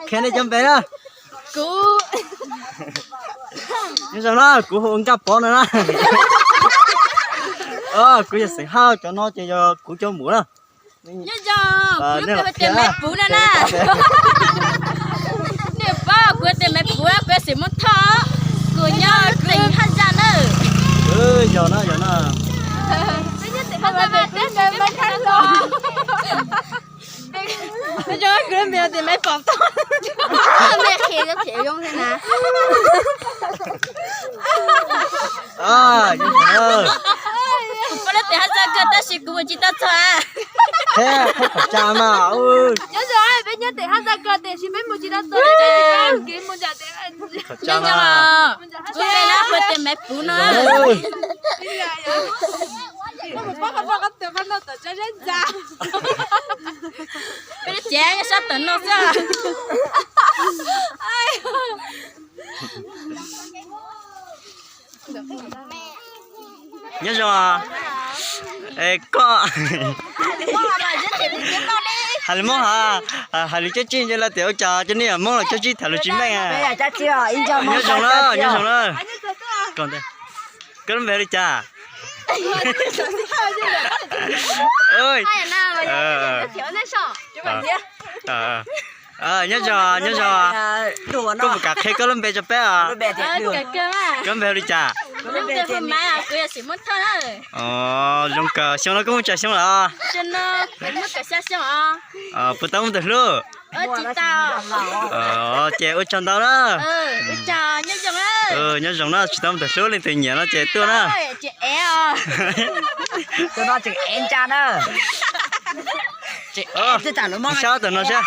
Qhia nej cov npe na. Kuv, nyob zoo na, kuv hu ua Nkaj Pov no na. Kuv yog Xeem Haj, cov no ces yog kuv cov muam na. Nyob zoo, kuv hu tias Maiv Puv no na. Nej paub kuv tias Maiv Puv, kuv yog Xeem Muas Thoj, kuv nyob teem Haj Zaj na. Yog na, yog na. Kuv npe tias Maiv Pov Thoj. Kuv tias Haj Zaj kawg tab sis kuv mus tsis tau txog. Qhov tsa mas. Nyob zoo, peb nyob teem Haj Zaj kawg tiam sis peb mus tsis tau txog. Nyob zoo, kuv npe na, kuv tias Maiv Puv no. Peb cev sab tom no xwb. Nyob zoo. Koj hais lus Hmoob hos, hais lus cab tsib nce los tias ua cas cov niag Hmoob los cab tsib tham lus tsis meej. Nyob zoo na, nyob zoo na. Koj lub npe hu li cas? Nyob zoo, nyob zoo. Koj puas kam qhia koj lub npe rau peb os? Koj lub npe hu li cas? Zoo kawg, xyoo no koj muaj tsawg xyoo lawm? Puas tau muaj tus hlub? Ces ua tsaug ntau na. Nyob zoo na, tsis tau muaj tus hlub leej twg nyiam no ces tuaj na. Sab tom no sab.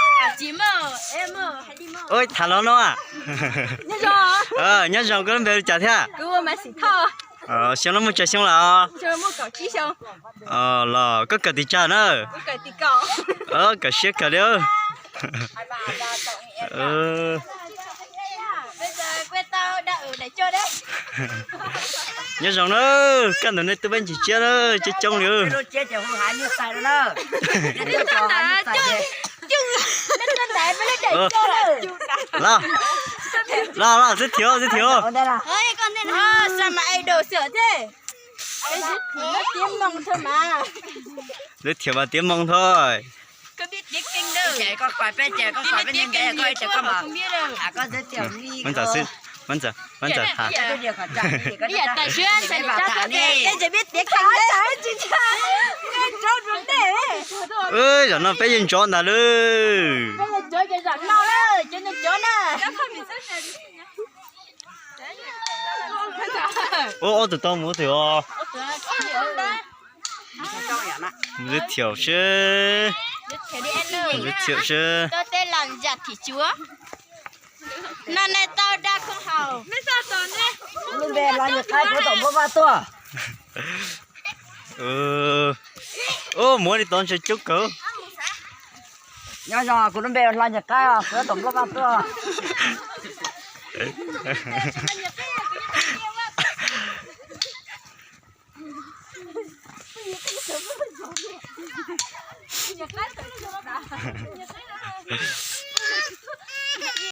Ua tham los no. Nyob zoo, koj lub npe hu li cas thiab? Xyoo no muaj tsawg xyoo lawm? Los koj kawm tim tsawg na? Kawm siab kawg li. Nyob zoo na, kaj ntug nej tuaj peb ncig tsiab na, coob coob li. Los, los, los, xib thiab, xib thiab. Xib thiab mas tiav moo tho. Zaum no peb yeej ntsov ntag lawm. Ua ob tug tau mus twg os. Mus thiaum seb. Mus thiaum seb. Ub, muab li tod ntshe coob kawg. Nyob zoo, kuv lub npe Hlo Ncas Qaib, kuv tom nplaj vaj tuaj.